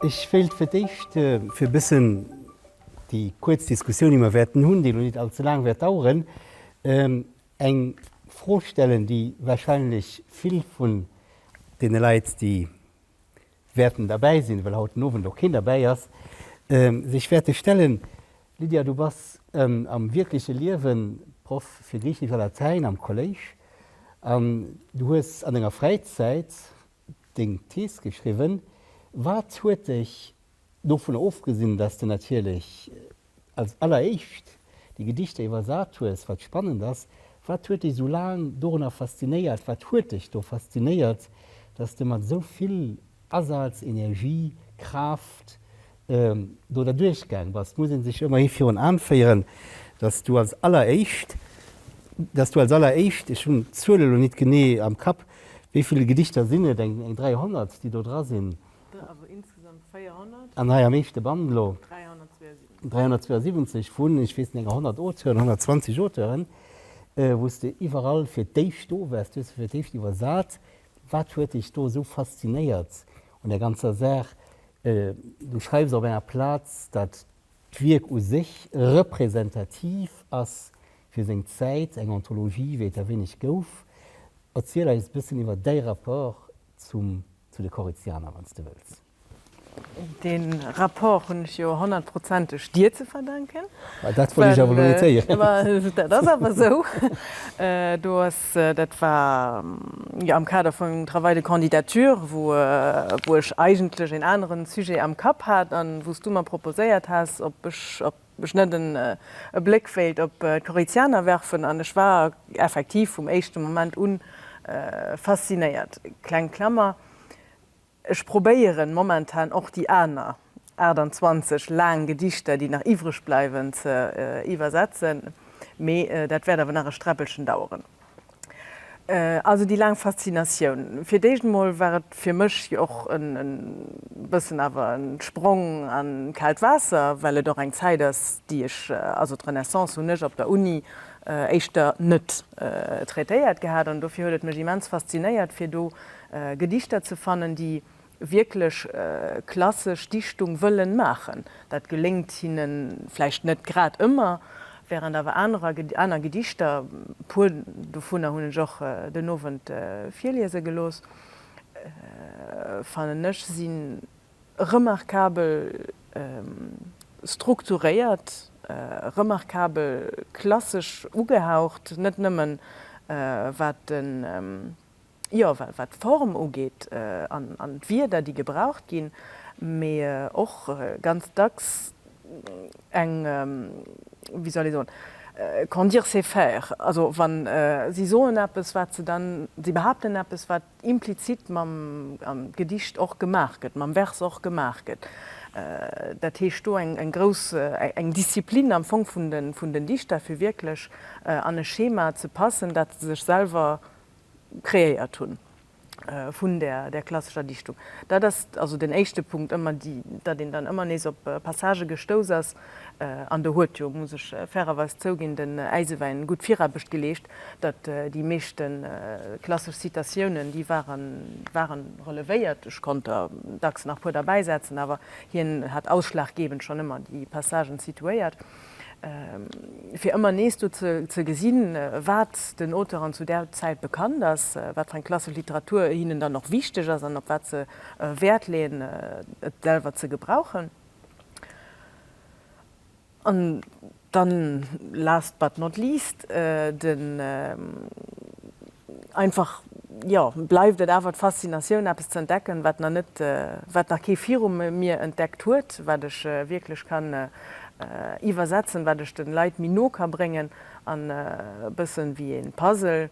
Ech wéilt fir d'éischt, fir e bëssen déi kuerz Diskussioun, déi mer wäerten hunn, déi elo net allze laang wäert daueren, eng Fro stellen, déi wahrscheinlech vill vun deene Leit, déi wäerten derbäi sinn, well haut den Owend och keen derbäi ass, sech wäerte stellen. Lydia, du bass am wierkleche Liewe Proff fir Griichesch a Latäin am Kolléisch an du hues an denger Fräizäit deng Thees geschriwwen. Wat huet dech, dovunner ofgesinn, dass de natierlech als alleréischt déi Gedichter iwwersat hues, wat spannend ass, wat huet dech esou laang dorunner faszinéiert, wat huet dech do faszinéiert, dass de mat esou vill Asaz, Energie, Kraaft do derduerch gaang bass? Et muss ee sech ëmmerhi virun Aen féieren, dass du als alleréischt, dass du als alleréischt, ech hunn d'Zuel elo nit genee am Kapp, wéi vill Gedichter sinn et, eng 300, déi do dra sinn? Also insgesamt 400. An hei am éischte Band elo 372 vun, ech weess net, enger 100 Auteuren, 120 Auteuren, wou s de iwwerall fir d'éischt do waars, du hues se fir d'éischt iwwersat. Wat huet dech do esou faszinéiert un där ganzer Saach? Du schreifs op enger Plaz, datt d'Wierk u sech representativ ass fir seng Zäit, eng Anthologie, wéi et der wéineg gouf. Erziel eis e bëssen iwwer däi Rapport zum Zu de Koritzianer, wann s de wëlls. Dee Rapport hunn ech jo honnertprozenteg dir ze verdanken. Dat wollt ech awer elo net héieren. Dat ass awer esou. Do ass, dat war jo am Kader vun engem Travail de candidature, wou wou ech eigentlech een aneren Sujet am Kapp hat an wou s du mer proposéiert has, ob ech ob ech net en e Bléck wéilt op d'Koritzianer werfen an ech war effektiv vum éischte Moment un faszinéiert. Kleng Klammer, ech probéieren momentan och déi aner 28 laang Gedichter, déi nach iwwreg bleiwen, ze iwwersetzen, mee dat wäert awer nach e Sträppelchen daueren. Also déi laang Faszinatioun. Fir d'éischt emol war et fir mech jo och e bëssen awer e Sprong an d'kaalt Waasser, well et och eng Zäit ass, déi ech, also d'Renaissance hunn ech op der Uni éischter net traitéiert gehat an dofir huet et mech immens faszinéiert, fir do Gedichter ze fannen, déi wierklech klassesch Dichtung wëllen maachen. Dat geléngt hinne vläicht net grad ëmmer, während awer anerer, aner Gedichter, e puer dovunner hunn ech och den Owend virliese gelooss, fannen ech, si remarkabel strukturéiert, remarkabel klassesch ugehaucht, net nëmmen wat den jo, wat d'Form ugeet an d'Wierder, déi gebraucht ginn, mee och ganz dacks eng, wéi soll ee soen, qu'en dire c'est faire. Also wa si soen eppes, wat se dann, si behaapten eppes, wat implizit mam Gedicht och gemaach gëtt, mam Vers och gemaach gëtt. Dat heescht do eng grouss, eng Disziplin am Fong vun den Dichter, fir wierklech an e Schema ze passen, dat se sech selwer kreéiert hunn vun där klassescher Dichtung. Dat ass also den éischte Punkt, ëmmer déi, datt een dann ëmmer nees op Passagë gestouss ass, an do huet jo, muss ech fairerweis zouginn, den Äisewäin gutt Viraarbecht geleescht, datt déi meeschte klassesch Citatiounen, déi waren, ware relevéiert. Ech konnt der dacks nach e puer derbäisetzen, awer hien hat ausschlaggebend schonn ëmmer déi Passagen situéiert. fir ëmmer nees do ze gesinn, wat den Auteuren zu där Zäit bekannt ass, wat fir eng klassesch Literatur hinnen dann och wichteg ass an op wat se Wäert leeën, et selwer ze gebrauchen. An dann, last but not least, den. Einfach, jo, bleift et awer d'Faszinatioun, eppes ze entdecken, wat nach net, wat nach kee viru mir entdeckt huet, wat ech wierklech kann iwwersetzen, wat ech de Leit méi no ka bréngen an e bëssen wéi e Puzzle,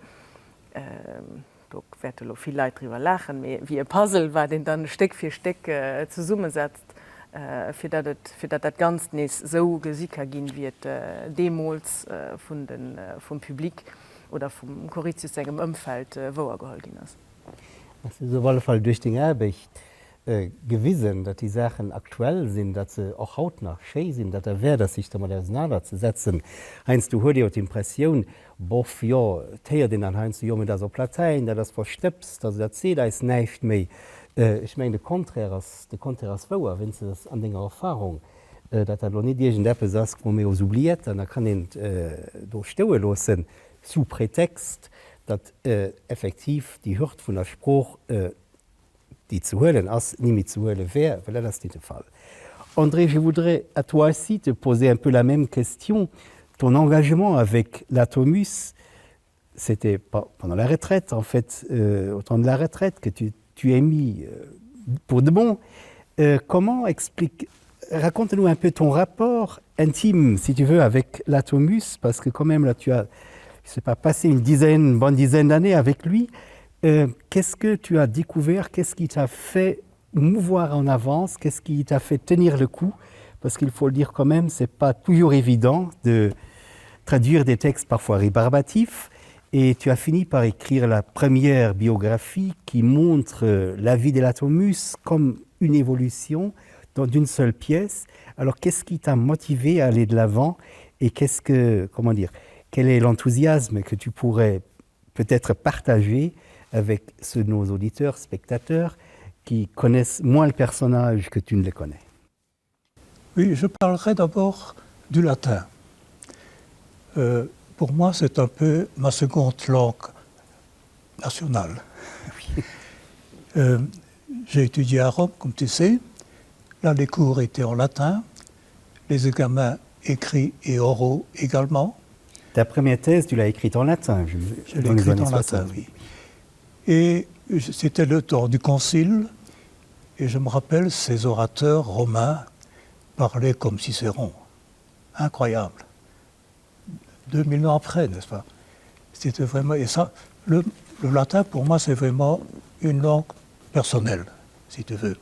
do wäerte lo vill Leit driwwer laachen, mee wéi e Puzzle, wat een dann Stéck fir Stéck zesummesetzt, fir datt et, fir datt dat Ganzt nees esou gesi ka ginn, wéi et deemools vun de, vum Public oder vum Choritius sengem Ëmfeld wouergeholl ginn ass. Et ass op alle Fall duerch deng Aarbecht gewisen, datt déi Saachen aktuell sinn, datt se och haut nach schéi sinn, datt derwäert ass, sech dermat ausenanerzesetzen. Heiansdo huet ee jo d'Impressioun, boff, jo, et héiert een dann heiansdo, jo, mee dat ass op Latäin, dat ass verstëbst, also dat seet eis näischt méi. Ech mengen, de Contraire ass, de Contraire ass wouer, wéinstens an denger Erfahrung, datt dat elo nit iergendeppes ass, qu'on met aux oubliettes an da kann een et do stoue loossen, sous prétexte, datt effektiv déi Hürd vun der Sprooch, déi ze huelen ass, ni méi ze huele wär, well dat ass nit de Fall. André, je voudrais à toi aussi te poser un peu la même question. Ton engagement avec l'Atomus, c'était pendant la retraite, en fait, euh, au temps de la retraite, que tu, tu es mis euh, pour de bon. Euh, comment explique Raconte-nous un peu ton rapport intime, si tu veux, avec l'Atomus, parce que quand même, là, tu as, je sais pas, passé une dizaine, une bonne dizaine d'années avec lui. Euh, qu'est-ce que tu as découvert Qu'est-ce qui t'a fait mouvoir en avance Qu'est-ce qui t'a fait tenir le coup Parce qu'il faut le dire quand même, c'est pas toujours évident de traduire des textes parfois rébarbatifs. Et tu as fini par écrire la première biographie qui montre euh, la vie de l'atomus comme une évolution dans d'une seule pièce. Alors qu'est-ce qui t'a motivé à aller de l'avant et qu'est-ce que comment dire quel est l'enthousiasme que tu pourrais peut-être partager avec ceux de nos auditeurs, spectateurs qui connaissent moins le personnage que tu ne le connais. Oui, je parlerai d'abord du latin. Euh, pour moi, c'est un peu ma seconde langue nationale. Euh, J'ai étudié à Rome, comme tu sais. Là, les cours étaient en latin, les examens écrits et oraux également. Ta première thèse, tu l'as écrite en latin. Je, je l'ai écrite en latin, oui. Et c'était le temps du concile, et je me rappelle ces orateurs romains parlaient comme Cicéron. Incroyable. 2000 ans après, n'est-ce pas C'était vraiment et ça le, le latin pour moi c'est vraiment une langue personnelle, si tu veux.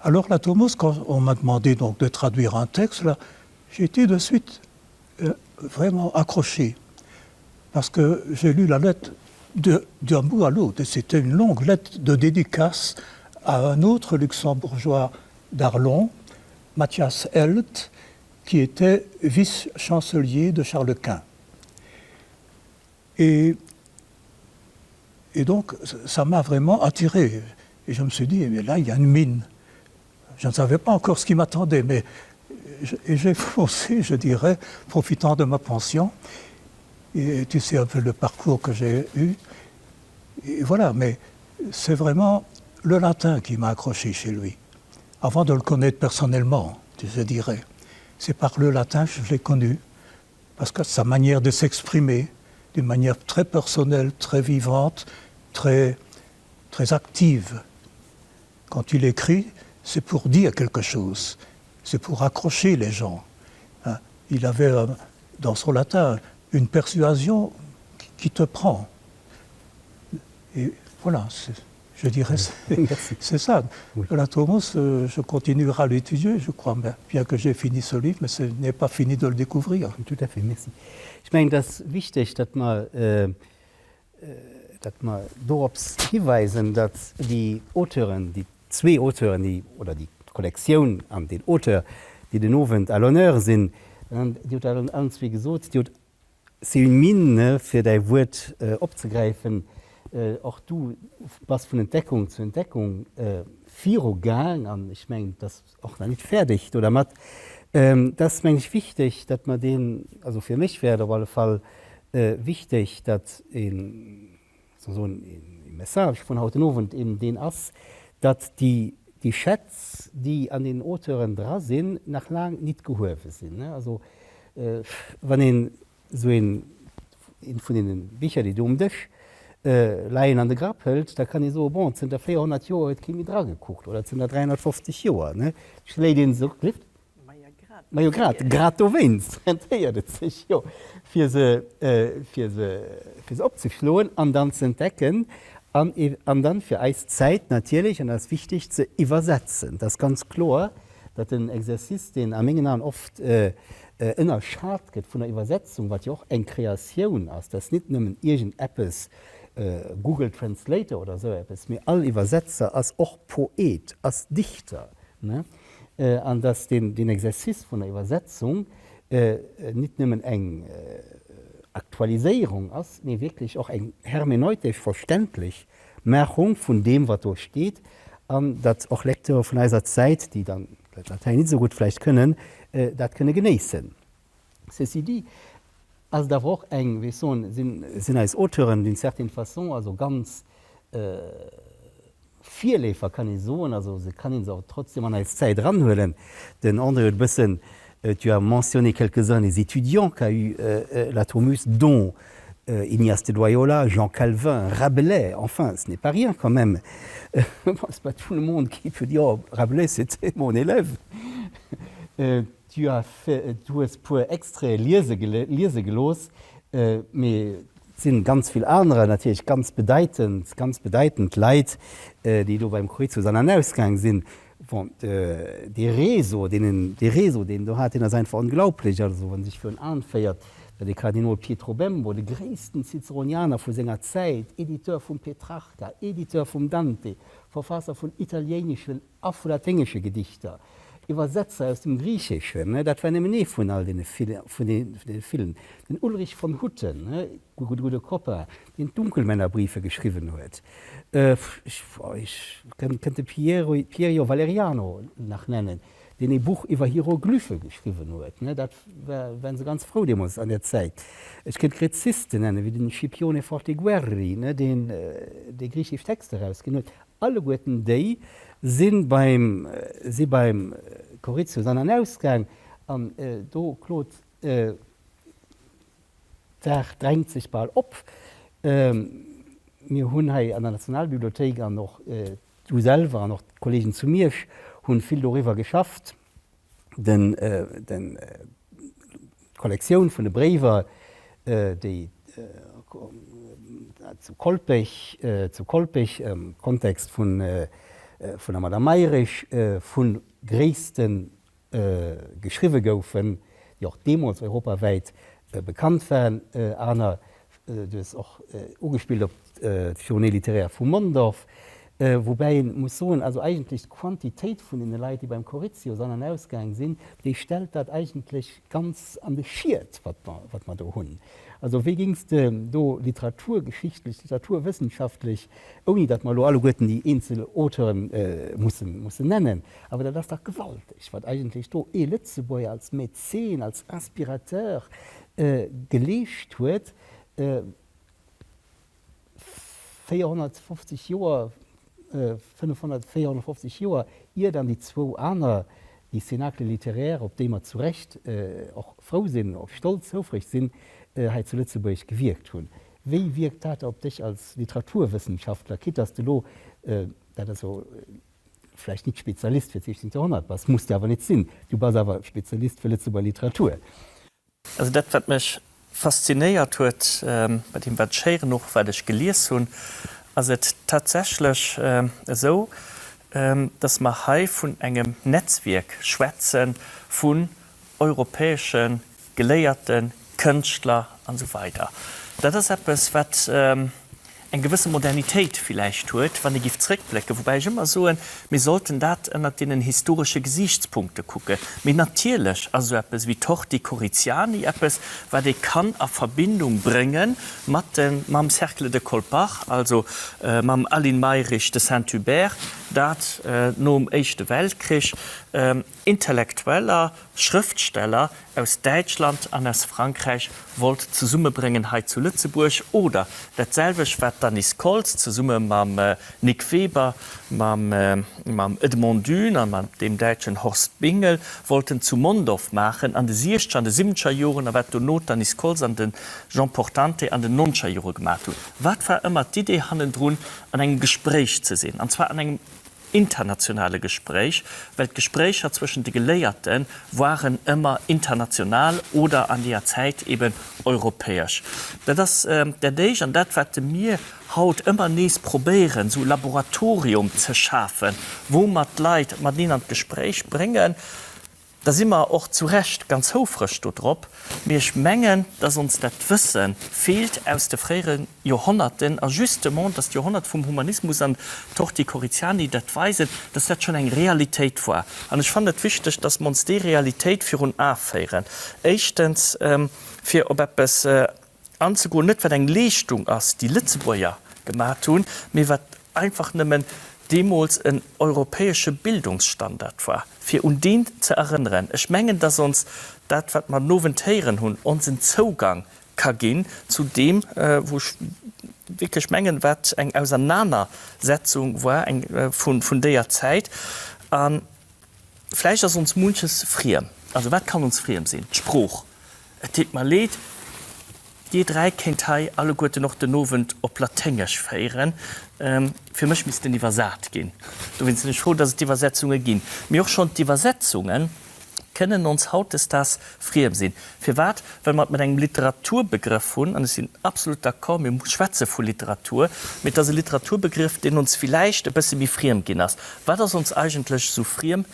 Alors la Thomas, quand on m'a demandé donc de traduire un texte là, j'ai été de suite euh, vraiment accroché parce que j'ai lu la lettre d'un bout à l'autre et c'était une longue lettre de dédicace à un autre luxembourgeois d'Arlon, Mathias Helt, qui était vice-chancelier de Charles Quint. Et, et donc ça m'a vraiment attiré et je me suis dit mais là il y a une mine. Je ne savais pas encore ce qui m'attendait mais j'ai foncé, je dirais, profitant de ma pension et tu sais un peu le parcours que j'ai eu et voilà mais c'est vraiment le latin qui m'a accroché chez lui avant de le connaître personnellement je dirais c'est par le latin que je l'ai connu parce que sa manière de s'exprimer d'une manière très personnelle très vivante très très active quand il écrit c'est pour dire quelque chose c'est pour accrocher les gens hein. il avait euh, dans son latin une persuasion qui te prend et voilà je dirais c'est ça oui. la Thomas euh, je continuerai à l'étudier je crois mais bien que j'ai fini ce livre mais ce n'est pas fini de le découvrir tout à fait merci ich meine das wichtig dat mal äh, äh, dat mer dorops hiweisen dat die Auteuren die zwee Auteuren déi oder déi Kollektioun an den Auteur déi den Owend à l'honneur sinn Dir hutt dat allen zwee gesot Dir hutt C'est une mine, fir däi Wuert opzegräifen. Och du bass vun Entdeckung zu Entdeckung viru gaang an ech mengen, et ass och nach nit fäerdeg do dermat. Et ass, meng ech, wichteg, datt mer deen, also fir mech wär et op alle Fall wichteg, datt een, soen, ee Message vun haut den Owend eben deen ass, datt déi, déi Schätz, déi an den Auteuren dra sinn, nach laang nit gehuewe sinn. Also wann een esou een, eent vun deene Bicher, déi do um Dësch leien, an de Grapp hëlt, da kann ee soen, bon, zënter 400 Joer huet kee méi dragekuckt, oder zënter 350 Joer, ne, schléit ee se op. Majo grad, grad dowéinst rentéiert et sech jo fir se fir se fir se opzeschloen an dann ze entdecken an an dann fir eis Zäit natierlech, an dat ass wichteg, ze iwwersetzen. Et ass ganz kloer, datt den Exercice, deen a mengen Aen oft ënnerschat gëtt vun der Iwwersetzung, wat jo och eng Kreatioun ass, dat ass nit nëmmen iergend eppes, Google Translator oder esou eppes, mee all Iwwersetzer ass och Poet, ass Dichter, ne? An datt deen Exercice vun der Iwwersetzung nit nëmmen eng Aktualiséierung ass, mee wierklech och eng hermeneutesch verständlech Maachung vun deem, wat do steet. An datt och Lecteure vun eiser Zäit, déi dann d'Latäin nit esou gutt vläicht kënnen, dat kënne genéissen. Ceci dit ass et awer och eng, wéi ech soen, sinn, sinn eis Auteuren d'une certaine façon also ganz Virleefer, kann ee soen, also se kann ee se och trotzdem an eis Zäit eranhuelen. Den André huet e bëssen, tu as mentionné quelques-uns des étudiants qu'a eu la Tomus, dont Ignace de Loyola, Jean Calvin, Rabelais, enfin ce n'est pas rien quand même. C'est pas tout le monde qui peut dire, oh Rabelais c'était mon élève. Tu as fait, du hues puer Extraite liese liese gelooss, mee et sinn ganz vill anerer natierlech ganz bedeitend, ganz bedeitend Leit, déi do beim Choritius an an ausgaang sinn. Bon, dee Réseau, deen en, dee Réseau, deen en do hat, deen ass einfach onglaublech. Also, wann e sech virun Aen féiert, datt de Kardinol Pietro Bembo, de gréissten Ciceronianer vu senger Zäit, Editeur vum Petrarca, Editeur vum Dante, Verfaasser vun italiéineschen a vu laténgesche Gedichter, Iwwersetzer aus dem Griicheschen, dat war nëmmen ee vun all deene villen, den Ulrich von Hutten, gudde Copain, deen d'Dunkelmännerbriefe geschriwwen huet, ech kënnt de Pierio Valeriano nach nennen, deen ee Buch iwwer Hieroglyphe geschriwwen huet, dat waren se ganz frou deemools an där Zäit. Ech kënnt Gräzisten nennen, wéi den Scipione Forteguerri, deen déi griichesch Texter erausginn huet. Alleguerten déi si beim, si beim Choritius an an ausgaang. An do, Claude, d'Saach drängt sech bal op. Mir hunn hei an der Nationalbibliothéik an och du selwer an och d'Kollegen zu Miersch hunn vill doriwwer geschafft. Den, den, d'Kollektioun vun de Bréiwer, déi zu Kolpech, zu Kolpech am Kontext vun, vun der Madame Mayrisch vu gréisste geschriwwe goufen, déi och deemools europawäit bekannt waren. Aner Du hues och ugespillt op d'Journée littéraire vu Mondorf, woubäi ee muss soen, also eigentlech d'Quantitéit vun deene Leit, déi beim Choritius an an ausgaang sinn, déi stellt dat eigentlech ganz an de Schiet, wat mer, wat mer do hunn. Also wéi géings de do literaturgeschichtlech, literaturwëssenschaftlech, ouni datt mer elo alleguerten déi eenzel Auteuren mussen, mussen nennen, awer dat ass dach gewalteg, wat eigentlech do ee Lëtzebuerger als Mäzen, als Inspirateur geleescht huet, 450 Joer, 500, 450 Joer, ier dann déi zwou aner, déi Cénacles littéraires, op déi mer zu Recht och frou sinn, och stolz, houfreg sinn, hei zu Lëtzebuerg gewierkt hunn. Wéi wierkt dat op dech als Literaturwëssenschaftler, quitte dass de elo, dat ass jo vläicht nit Spezialist fir d'siechzehnte Joerhonnert bass, muss de awer nit sinn, du bass awer Spezialist fir Lëtzebuerger Literatur. Also dat, wat mech faszinéiert huet bei deem, wat ech héieren, och wat ech gelies hunn, ass et tatsächlech esou, dass mer hei vun engem Netzwierk schwätze vun europäesche Geléierten, Kënschtler an esou weider. Dat ass eppes, wat eng gewësse Modernitéit villäicht huet, wann ee giff zréckblécken, woubäi ech ëmmer soen, mir sollten dat ënnert deenen historesche Gesiichtspunkte kucken. Mee natierlech ass esou eppes wéi d'Horti Coritiani eppes, wat ee kann a Verbindung brénge mat de mam Cercle de Colpach, also mam Aline Mayrisch de Saint-Hubert, dat nom Éischte Weltkrich Intellektueller, Schrëftsteller aus Däitschland an aus Frankräich wollt zesummebréngen hei zu Lëtzebuerg, oder dat selwecht wat d'Anise Koltz zesumme mam Nic Weber, mam mam Edmond Dune a mat deem däitschen Horst Bingel wollten zu Mondorf maachen an de siechzeger an de siwwenzeger Joren a wat dono d'Anise Koltz an de Jean Portante an den nonzeger Jore gemaat hunn. Wat war ëmmer d'Idee hannendrun, an engem Gespréich ze sinn, an zwar an engem internationale Gespréich, well d'Gespréicher zwëschen de Geléierte waren ëmmer international oder an deeër Zäit eben europäesch. Dat ass dat Éischt. An dat, wat mir haut ëmmer nees probéieren, esou e Laboratorium ze schafen, wou mer d'Leit mateneen an d'Gespréich bréngen, Da si mer och zu Recht ganz houfreg do drop. Mee ech mengen, dass ons dat Wësse feelt aus de fréiere Joerhonnerten a justement, dass d'Joerhonnert vum Humanismus an d'Horti Coritiani dat weisen, dass dat schonn eng Realitéit war. An ech fannen et wichteg, dass mer ons déi Realitéit virun Ae féieren. Éischtens, fir op eppes anzegoen, net wat eng Leeschtung ass, déi Lëtzebuerger gemat hunn, mee wat einfach nëmmen. deemools en europäesche Bildungsstandard war, fir un deen ze erënneren. Ech mengen, dass ons dat, wat mer den Owend héieren hunn, ons en Zougang ka ginn zu deem, wou ech wierklech mengen, wat eng Ausernanersetzung war eng vun déier Zäit. A vläicht ass ons munches friem. Also wat kann ons friem sinn? D'Sprooch. Et deet mer leed, dir 3 kéint hei alleguerten och den Owend op Laténgesch féieren. Fir mech misst en iwwersat ginn. Dowéinst sinn ech frou, dass et d'Iwwersetzunge ginn. Mee och schonn d'Iwwersetzunge kënnen ons hautdesdaags friem sinn. Firwat? Well mer et mat engem Literaturbegrëff hunn, an ech sinn absolut d'accord, mir schwätze vu Literatur, mee et ass e Literaturbegrëff, deen ons villäicht e bësse méi friem ginn ass. Wat ass ons eigentlech esou friem,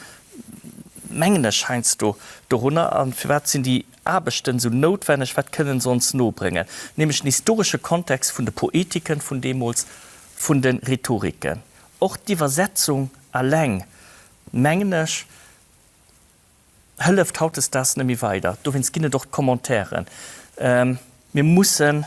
mengen ech heiansdo dorunner, a firwat sinn déi Aarbechten esou noutwenneg, wat kënnen se ons nobréngen? Nämlech den historesche Kontext vun de Poetiken vun deemools, vun de Rhetoriken. Och d'Iwwersetzung alleng, mengen ech, hëlleft hautdesdaags net méi weider. Dowéinst ginn et och d'Commentairen. Mir mussen,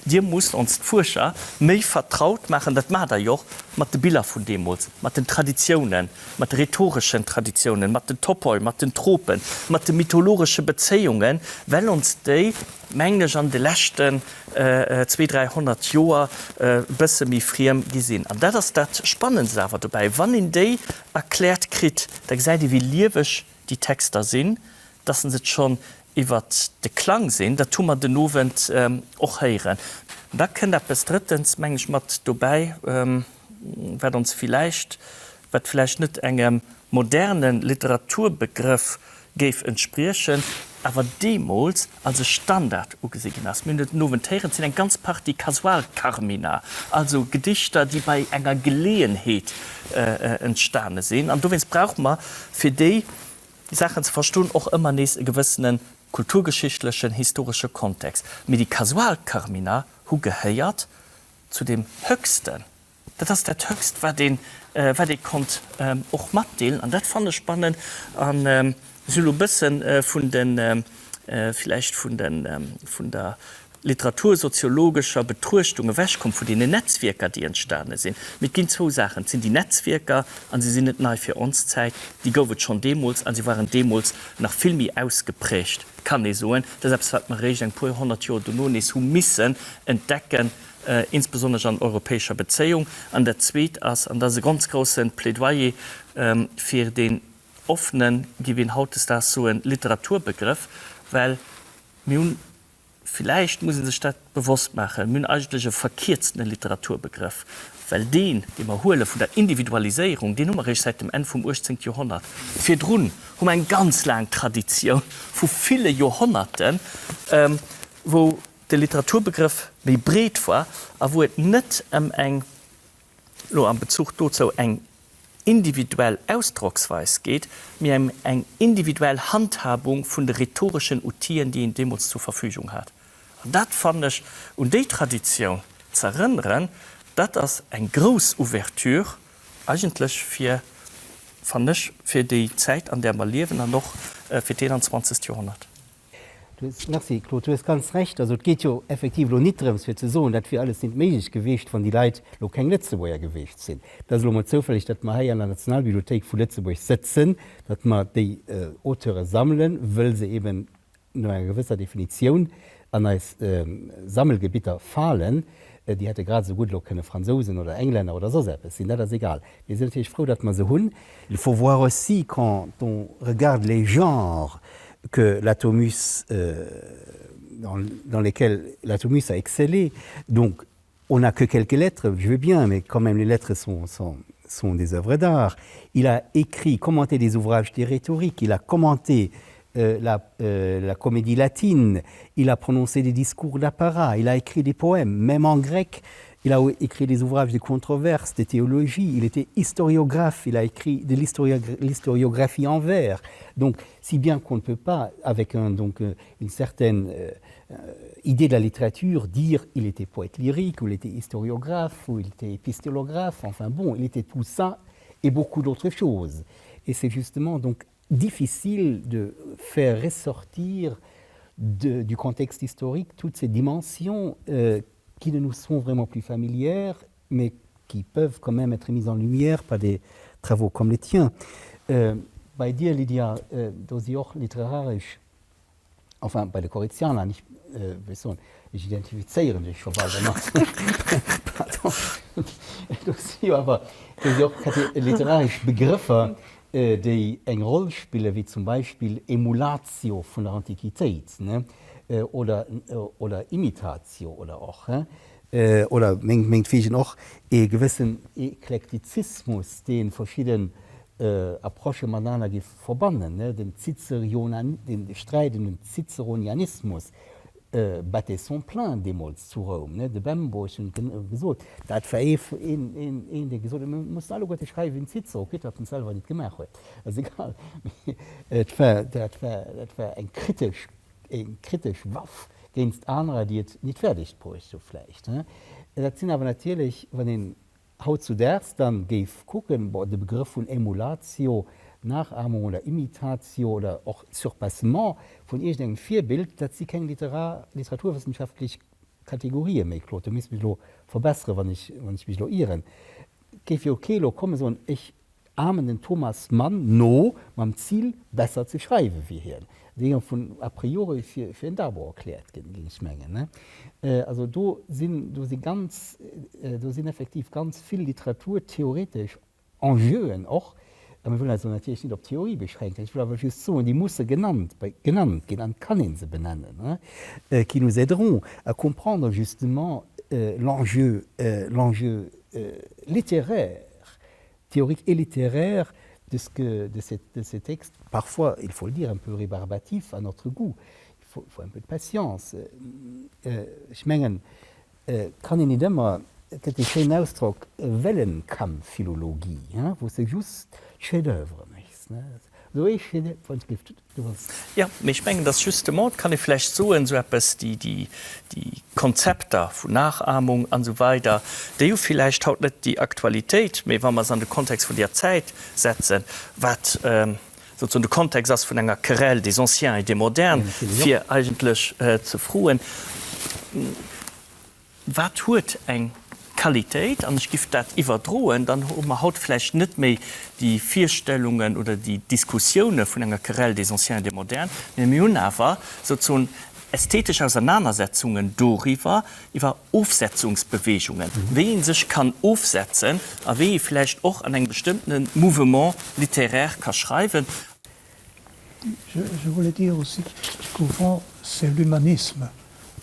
Dir musst ons, d'Fuerscher, méi vertraut maachen, dat maacht Der jo och, mat de Biller vun deemools, mat den Traditiounen, mat de rhetoreschen Traditiounen, mat den Topoi, mat den Tropen, mat de mythologesche Bezéiungen, well ons déi, mengen ech, an de leschten zwee, 300 Joer e bësse méi friem gi sinn. An dat ass dat Spannendst awer dobäi, wann een déi erkläert kritt, da gesäit ee wéi lieweg déi Texter sinn, dass se et schonn iwwert de Klang sinn, dat hu mer den Owend och héieren. Da kënnt eppes Drëttens, meng ech, mat dobäi, wat ons villäicht, wat villäicht net engem moderne Literaturbegrëff géif entspriechen, awer deemools als e Standard ugesi ginn ass. Mir hunn et den Owend héieren, et sinn eng ganz Partie Kasualcarmina, also Gedichter, déi bei enger Geleeënheet entstane sinn. An dowéinst brauche mer, fir déi Saachen ze verstoen, och ëmmer nees e gewëssene kulturgeschichtlechen, historesche Kontext. Mee déi Kasualcarmina hu gehéiert zu deem Höchsten. Dat ass dat Höchst, wat een, wat ee konnt och matdeelen. An dat fannen ech spannend. An ech sinn elo e bësse vun de, villäicht vun de, vun der literatursoziologescher Betruechtung ewechkomm, vun deenen Netzwierker, déi entstane sinn. Mee et ginn zwou Saachen, Et sinn déi Netzwierker, a se sinn net nei fir ons Zäit, déi gouf et schonn deemools a se waren deemools nach vill méi ausgeprägt, kann ee soen. Dat ass eppes, wat mer eréischt eng puer honnert Joer dono nees hu missen entdecken, insbesonnesch an europäescher Bezéiung. An dat Zweet ass, an dat ass e ganz grousse Plädoyer fir deen offenen, géif een hautdesdaags soen, Literaturbegrëff, well mir hunn, villäicht muss ee sech dat bewosst maachen, mir hunn eigentlech e verkierztene Literaturbegrëff, well deen, dee mer huele vun der Individualiséierung, deen hu mer eréischt säit dem Enn vum 18. Joerhonnert. Virdrun hu mer eng ganz laang Traditioun vu ville Joerhonnerten, wou de Literaturbegrëff méi breet war a wou et net ëm eng, elo am Bezuch dozou, eng individuell Ausdrocksweis geet, mee ëm eng individuell Handhabung vun de rhetoreschen Outiller, déi een deemools zur Verfügung hat. An dat fannen ech, un déi Traditioun z'erënneren, dat ass eng grouss Ouverture eigentlech fir, fannen ech, fir déi Zäit, an där mer liewen an och fir d'21. Joerhonnert. Du hues, merci Claude, du hues ganz Recht. Also et geet jo effektiv elo nit drëms fir ze soen, dat wier alles nit méiglech gewiescht, wann déi Leit elo keng Lëtzebuerger gewiescht sinn. Et ass elo emol zoufälleg, datt mer hei an der Nationalbibliothéik vu Lëtzebuerg sëtzen, datt mer déi Auteure sammelen, wëll se eben no enger gewësser Definitioun an eis Sammelgebitter falen. Déi hätte grad esou gutt elo kënne Fransousen oder Englänner oder soss eppes sinn, dat ass egal. Mir sinn natierlech frou, datt mer se hunn. Il faut voir aussi, quand on regarde les genres que l'atomus euh, dans, dans lesquels l'atomus a excellé, donc on n'a que quelques lettres, je veux bien, mais quand même les lettres sont, sont, sont des œuvres d'art. Il a écrit, commenté des ouvrages de rhétorique, il a commenté euh, la, euh, la comédie latine, il a prononcé des discours d'apparat, il a écrit des poèmes, même en grec, il a écrit des ouvrages de controverses, de théologie, il était historiographe, il a écrit de l'historiographie en vers. Donc si bien qu'on ne peut pas, avec un, donc, euh, une certaine euh, euh, idée de la littérature, dire il était poète lyrique, ou il était historiographe, ou il était épistolographe, enfin bon, il était tout ça et beaucoup d'autres choses. Et c'est justement donc difficile de faire ressortir de, du contexte historique toutes ces dimensions euh, qui ne nous sont vraiment plus familières, mais qui. qui peuvent quand même être mises en lumière par des travaux comme les tiens. Euh, bei dir, Lydia, euh, do si och literaresch, enfin bei de Koritzianer, nicht, euh, wéi soen, ech identifizéieren dech scho bal dermat, pardon, do si jo awer, do si och literaresch Begrëffer, déi eng Roll spillen, wéi zum Beispill Emulatio vun der Antiquitéit, ne, oder, oder Imitatio oder och, oder mengtwegen och ee gewëssen Eklektizismus, dee verschidden Approchë matenaner géif verbannen, ne, den Ciceriona, den Sträit ëm den Ciceronianismus battait son plein deemools zu Roum, ne, de Bembo, ech hunn et gesot, dat war ee, een, een, een, dee gesot huet, mir mussen alleguerte schreiwe wéi den Cicero, quitte datt en et selwer nit gemaach huet, ass egal, mee et war, dat war, dat war eng kritesch, eng kritesch Waff géinst anerer, déi et nit fäerdeg bruecht hu vläicht, ne. Dat sinn awer natierlech, wann een hautzudaags dann géif kucken, bon, de Begrëff vun Emulatio, Nachahmung oder Imitatio oder och Surpassement vun iergendengem Virbild, dat si keng literar, literaturwëssenschaftlech Kategorië méi, Claude, du misst mech elo verbesseren, wann ech, wann ech mech elo ieren. Et géif jo kee elo kommen a soen, ech ahmen den Thomas Mann no mam Zil, besser ze schreiwe wéi hien. Dat géing jo vun a priori fir en Dabo erkläert ginn, géing ech mengen. Also do sinn, do si ganz, do sinn effektiv ganz vill literaturtheoretesch Enjeuen och, a mir wëllen eis elo natierlech net op d'Theorie beschränken, ech wëll awer just soen, déi musse genannt, genannt ginn an et kann ee se benennen, qui nous aideront à comprendre justement l'enjeu, l'enjeu littéraire théorique et littéraire de ce que de cette de ces textes parfois il faut le dire un peu rébarbatif à notre goût il faut il faut un peu de patience ech mengen et kann een nit ëmmer et gëtt dee schéinen Ausdrock Wellenkammphilologie hein wou s de just d'Chef-d'oeuvre méchs ne esou ee Chef wann ech géif du wolls. Jo, mee ech mengen, dass justement, et kann ee vläicht soen, esou eppes, déi, déi, déi Konzepter vun Nachahmung an esou weider, déi hu villäicht haut net déi Aktualitéit, mee wa mer se an de Kontext vun deer Zäit setzen, wat sozusagen de Kontext ass vun enger Querelle des Anciens et des Modernes, fir eigentlech ze froen, Wat huet eng Qualitéit? An ech giff dat iwwerdroen, dann hu mer haut vläicht net méi déi Virstellungen oder déi Diskussioune vun enger Querelle des Anciens et des Modernes, mä mir hunn awer sozusagen ästhetesch Ausernanersetzungen doriwwer, iwwer Ofsetzungsbewegungen, wéi ee sech kann ofsetzen a wéi ee vläicht och an engem bestëmmtene Mouvement littéraire ka schreiwen. Je voulais dire aussi qu'au fond, c'est l'humanisme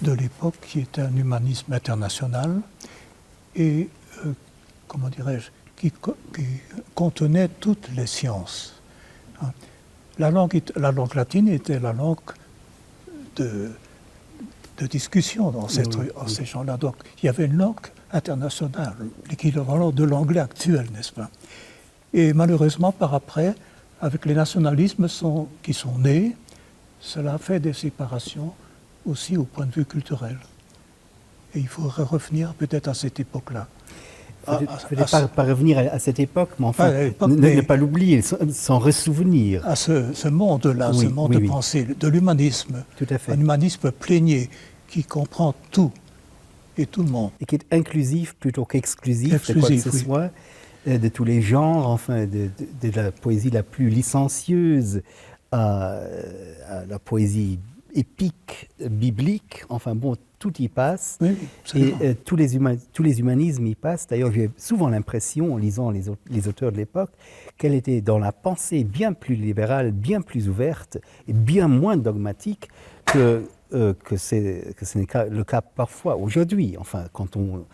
de l'époque qui était un humanisme international et euh, comment dirais-je qui, qui contenait toutes les sciences. La langue, la langue latine était la langue de, de discussion dans cette, oui, oui. ces gens-là. Donc il y avait une langue internationale, l'équivalent de l'anglais actuel, n'est-ce pas Et malheureusement, par après, avec les nationalismes sont, qui sont nés, cela fait des séparations aussi au point de vue culturel. Et il faudrait revenir peut-être à cette époque-là. À, à, pas, pas revenir à, à cette époque, mais enfin, à époque, ne, mais ne pas l'oublier, s'en ressouvenir. À ce, ce monde-là, oui, ce monde oui, de oui. pensée, de l'humanisme, un humanisme plénier qui comprend tout et tout le monde. Et qui est inclusif plutôt qu'exclusif de quoi que ce oui. soit, euh, de tous les genres, enfin de, de, de la poésie la plus licencieuse à, à la poésie épique, biblique, enfin bon, tout y passe oui, et euh, tous, les tous les humanismes y passent. D'ailleurs, j'ai souvent l'impression, en lisant les, les auteurs de l'époque, qu'elle était dans la pensée bien plus libérale, bien plus ouverte et bien moins dogmatique que, euh, que, que ce n'est le cas parfois aujourd'hui, enfin, quand on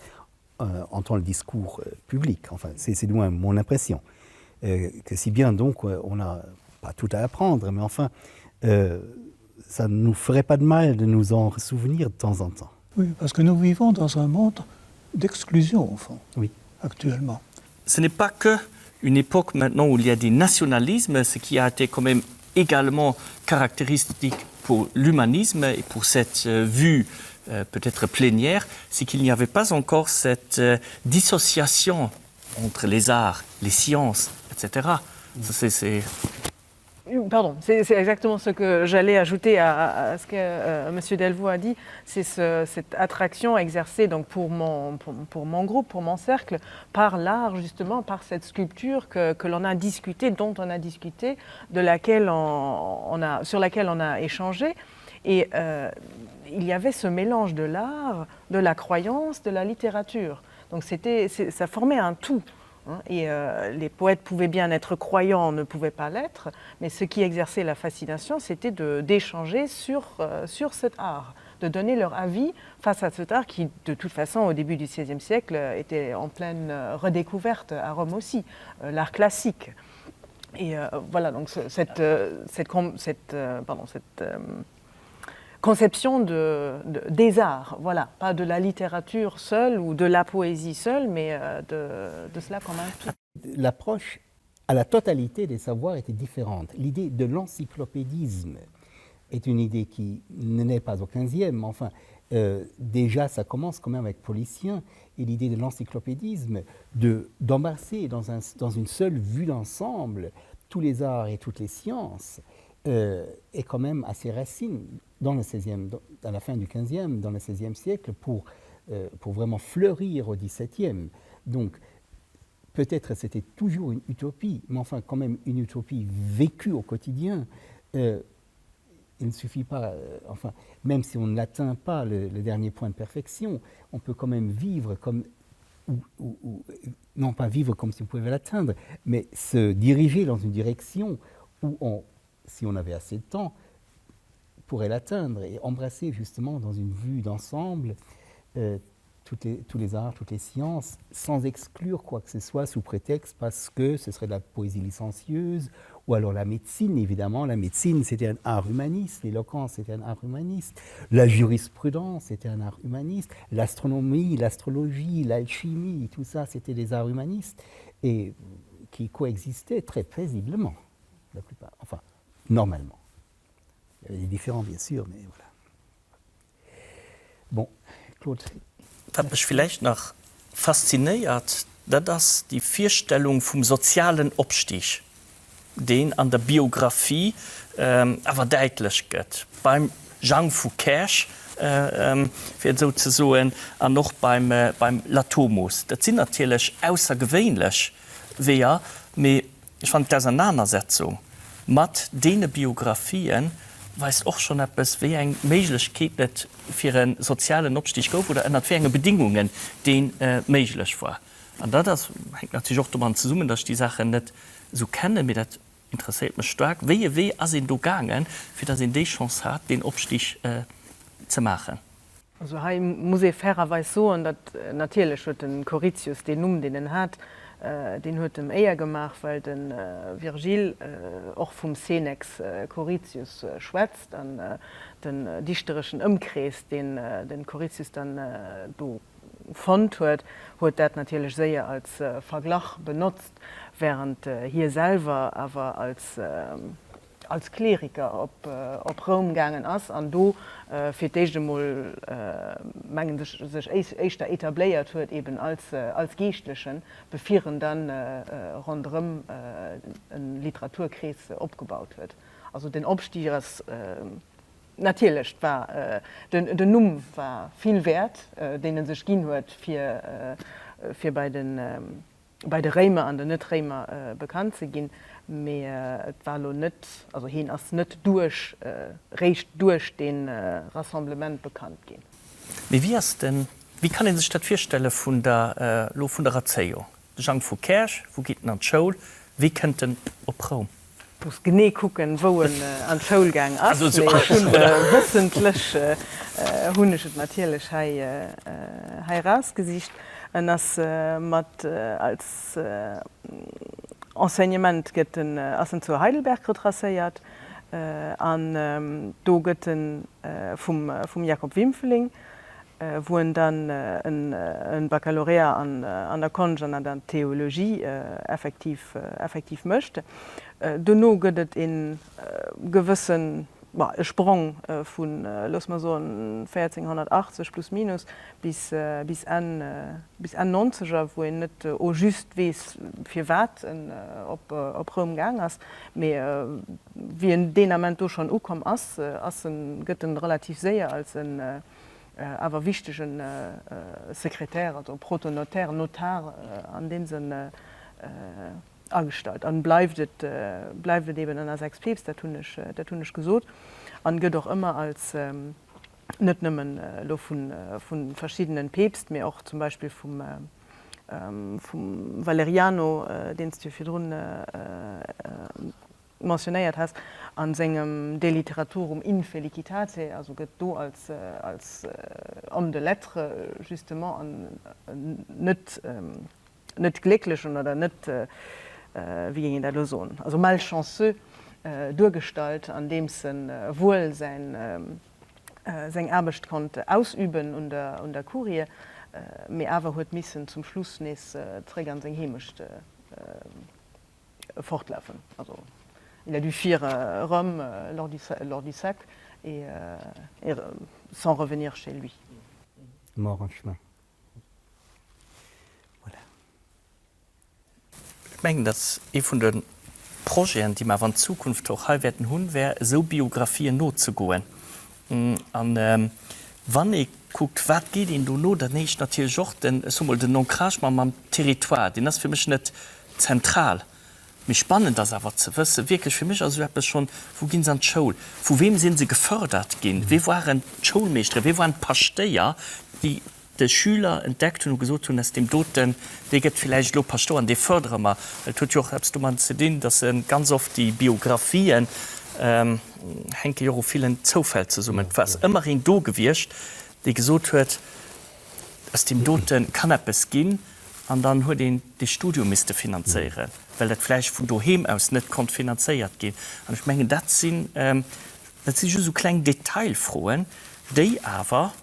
euh, entend le discours euh, public. Enfin, c'est loin mon impression. Euh, que si bien donc euh, on n'a pas tout à apprendre, mais enfin, euh, ça ne nous ferait pas de mal de nous en souvenir de temps en temps. Oui, parce que nous vivons dans un monde d'exclusion au fond oui. actuellement. Ce n'est pas que une époque maintenant où il y a des nationalismes, ce qui a été quand même également caractéristique pour l'humanisme et pour cette euh, vue euh, peut-être plénière, c'est qu'il n'y avait pas encore cette euh, dissociation entre les arts, les sciences, etc. Ça, c'est... Pardon, c'est exactement ce que j'allais ajouter à, à ce que euh, Monsieur Delvaux a dit, c'est ce, cette attraction exercée donc pour mon, pour, pour mon groupe, pour mon cercle, par l'art justement, par cette sculpture que, que l'on a discuté, dont on a discuté, de laquelle on, on a, sur laquelle on a échangé. Et euh, il y avait ce mélange de l'art, de la croyance, de la littérature. Donc c'était, ça formait un tout. Et euh, les poètes pouvaient bien être croyants, ne pouvaient pas l'être, mais ce qui exerçait la fascination, c'était d'échanger sur, euh, sur cet art, de donner leur avis face à cet art qui, de toute façon, au début du XVIe siècle, était en pleine euh, redécouverte à Rome aussi, euh, l'art classique. Et euh, voilà, donc cette, euh, cette, cette, euh, pardon, cette euh, conception de, de, des arts, voilà, pas de la littérature seule ou de la poésie seule, mais euh, de, de cela comme un tout. L'approche à la totalité des savoirs était différente. L'idée de l'encyclopédisme est une idée qui n'est pas au 15e, mais enfin, euh, déjà ça commence quand même avec Policien et l'idée de l'encyclopédisme, d'embrasser dans, un, dans une seule vue d'ensemble tous les arts et toutes les sciences, euh, est quand même à ses racines dans le 16e, dans, à la fin du 15e, dans le 16e siècle, pour, euh, pour vraiment fleurir au 17e. Donc, peut-être c'était toujours une utopie, mais enfin quand même une utopie vécue au quotidien. Euh, il ne suffit pas, euh, enfin, même si on n'atteint pas le, le dernier point de perfection, on peut quand même vivre comme, ou, ou, ou, non pas vivre comme si on pouvait l'atteindre, mais se diriger dans une direction où on, si on avait assez de temps, pourrait l'atteindre et embrasser justement dans une vue d'ensemble euh, toutes les, tous les arts, toutes les sciences, sans exclure quoi que ce soit sous prétexte parce que ce serait de la poésie licencieuse ou alors la médecine, évidemment. La médecine, c'était un art humaniste, l'éloquence, c'était un art humaniste, la jurisprudence, c'était un art humaniste, l'astronomie, l'astrologie, l'alchimie, tout ça, c'était des arts humanistes et qui coexistaient très paisiblement, la plupart, enfin, normalement. Il y avait des différents, bien sûr, mais voilà. Bon, Claude. Wat mech villäicht nach faszinéiert, dat ass déi Virstellung vum sozialen Opstig, deen an der Biographie awer däitlech gëtt, beim Jang vu Käerch, fir et esou ze soen, an och beim Latomus. Dat sinn natierlech aussergewéinlech Weeër, mee Ech fannen d'Ausernanersetzung mat deene Biographien weist och schonn eppes, wéi eng Méiglechkeeten et fir e sozialen Opstig gouf oder ënnert wéi enge Bedingungen dee méiglech war. An dat ass, hänkt natierlech och domadden zesummen, datt ech déi Saachen net esou kennen, mee dat interesséiert mech staark, wéi e Wee ass een do gaangen, fir datt een déi Chance hat, deen Opstig ze maachen. Also hei muss ee fairerweis soen, datt natierlech huet de Choritius deen Numm, deen en hat, deen huet em Éier gemaach, well de Virgil och vum Senex Choritius schwätzt an den dichtereschen Ëmkrees, deen de Choritius dann do fonnt huet, huet dat natierlech séier als Verglach benotzt, während hie selwer awer als. als Kleriker op Roum gaangen ass an do fir d'éischt emol, mengen ech, sech éischter etabléiert huet eben als Geeschtlechen, bevir en dann ronderëm e Literaturkrees opgebaut huet. Also den Opstig ass natierlech, war den Numm war vill wäert, deen e sech ginn huet, fir bei den bei de Réimer an den Net-Réimer bekannt ze ginn, mee et war elo net, also heen ass net duerch, réischt duerch dee Rassemblement bekannt ginn. Mee wéi ass den, wéi kann ee sech dat virstelle vun der, elo vun der Erzéiung? De Jang vu Käerch, wou geet en an d'Schoul, wéi kënnt en op Roum? Muss genee kucken wou en an d'Schoul gaang ass, mee ech hunn wëssentlech hunn ech et natierlech hei hei erausgesicht. En ass mat als Enseignement gëtt en ass en zu Heidelberg retracéiert an do gëtt en vum vum Jakob Wimpfeling wou en dann e Baccalauréat an der Konscht an an der Theologie effektiv effektiv mécht. Dono gëtt et e gewëssen. Bon, e Sprong vu, loosse mer soen, 1480 plus minus bis bis Enn bis Enn Nonzeger, wou een net au juste weess, firwat en op op Roum gaang ass. Mee wéi en deen Ament do schonn ukomm ass, ass en, gëtt en relativ séier als en awer wichtege Sekretär, also Protonotaire, Notar an deem Sënn, Agestallt an bleift et bleift et eben ënner 6 Peeps, dat hunn ech dat hunn ech gesot, an gëtt och ëmmer als net nëmmen elo vu vu verschiddenen Peepst, mee och zum Beispill vum vum Valeriano, deen s de jo virdrun mentionnéiert has, a sengem De literaturum infelicitate, also gëtt do als als Homme de lettres justement an net net glécklechen oder net, wéi géing een dat elo soen, also malchanceux duergestallt, andeems e wuel säin, seng Aarbecht konnt ausüben un der, un der Kurie, mee awer huet missen zum Schluss nees zréck an seng Heemecht fortlafen. Also il a dû fuir Rome lors du, lors du sac et, et sans revenir chez lui. Mort en chemin. Voilà. Ech mengen, datt ee vun de Projeten, déi mer awer an Zukunft och hei wäerten hunn, wär esou Biographien nozegoen. An wann ee kuckt, wat geet een do no, dann heescht natierlech och den, ech soe mol, den Ancrage mam Territoire, deen ass fir mech net zentral. Mee spannend ass awer ze wëssen, wierklech fir mech ass esou eppes schonn, wou ginn se an d'Schoul, vu weem si se gefördert ginn, wee waren d'Schoulmeeschteren, wee waren d'Paschtéier, déi de Schüler entdeckt hunn u gesot hunn, aus deem doten, dee gëtt villäicht elo Paschtouer an dee fördere mer. Well et huet jo och eppes domadden ze dinn, datt se ganz oft déi Biographien hänke jo och u villen Zoufäll zesummen. Et ass ëmmer een do gewiescht, dee gesot huet, Aus deem dote kann eppes ginn. An dann huet een dee Studium misste finanzéieren, well dat vläicht vun doheem aus net konnt finanzéiert ginn. An ech mengen, dat sinn, dat si just esou kleng Detailfroen, déi awer,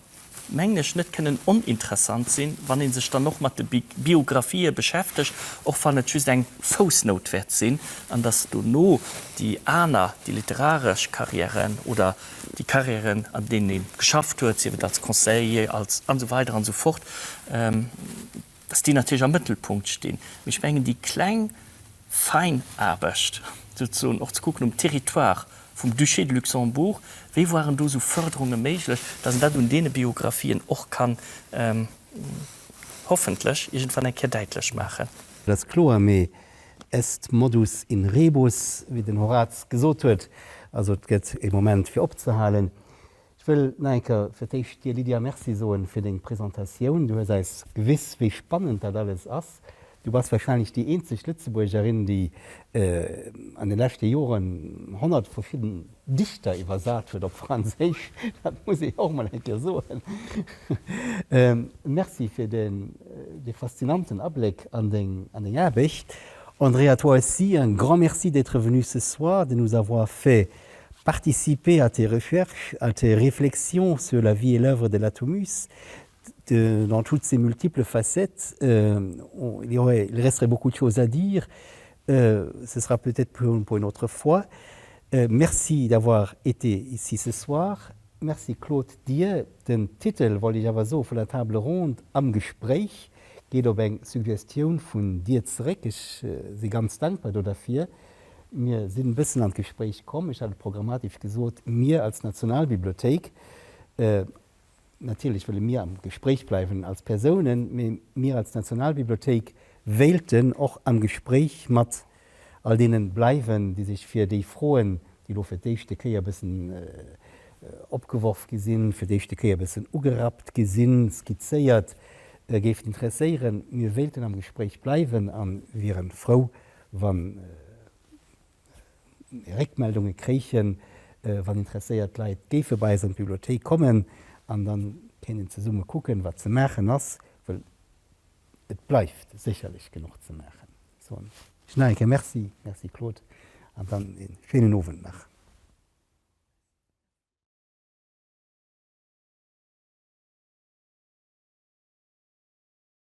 mengen ech, net kënnen oninteressant sinn, wann ee sech dann och mat de Biografië beschäftegt, och wann et just eng Foussnout wäert sinn, an dass dono déi aner, déi literaresch Carrièren oder déi Carrièren, an deenen ee geschafft huet, sief et als Conseiller, als an esou weider an esou fort, dass déi natierlech am Mëttelpunkt stinn. Mee ech mengen, déi kleng, fein Aarbecht souzesoen, och ze kucken um Territoire vum Duché de Luxembourg, wéi waren do esou Förderunge méiglech, dass een dat un deene Biographien och kann hoffentlech iergendwann eng Kéier däitlech maachen. Dat ass kloer, mee Est modus in rebus, wéi den Horaz gesot huet. Also et gëtt e Moment fir opzehalen. Ech wëll nach eng Kéier fir d'éischt dir, Lydia, Merci soen fir deng Presentatioun. Du hues eis gewiss, wéi spannend dat alles ass. Du bass wahrscheinlech déi eenzeg Lëtzebuergerin, déi an de leschte Joren 100 verschidden Dichter iwwersat huet op Franséisch. Dat muss ee jo och mol eng Kéier soen. Merci fir dee faszinanten Abléck an deng Aarbecht. André, à toi aussi un grand merci d'être venu ce soir, de nous avoir fait participer à tes recherches, à tes réflexions sur la vie et l'œuvre de l'Atomus de, dans toutes ses multiples facettes. Euh, on, il, y aurait, il resterait beaucoup de choses à dire. Euh, ce sera peut-être pour, pour une autre fois. Euh, merci d'avoir été ici ce soir. Merci Claude dir. Den Titel wollt ech awer soe vun der Table ronde Am Gespréich geet op eng Suggestioun vun dir zeréck. Ech si ganz dankbar do derfir. Mir sinn e bëssen an d'Gespréich komm. Ech hat et programmatesch gesot, mir als Nationalbibliothéik, Natierlech wëlle mir am Gespréich bleiwen als Persounen, mee mir als Nationalbibliothéik wéilten och am Gespréich mat all deene bleiwen, déi sech fir déi Froen, déi elo fir d'éischte Kéier e bëssen opgeworf gi sinn, fir d'éischte Kéier e bëssen ugerappt gi sinn, skizzéiert, géifen interesséieren. Mir wéilten am Gespréich bleiwen a wiere frou, wann Réckmeldunge kréichen, wann interesséiert Leit géife bei eis an d'Bibliothéik kommen an dann kéint een zesumme kucken, wat ze maachen ass, well et bleift sécherlech genuch ze maachen. Soen ech nach eng Kéier Merci, Merci Claude, an dann ee schéinen Owend nach.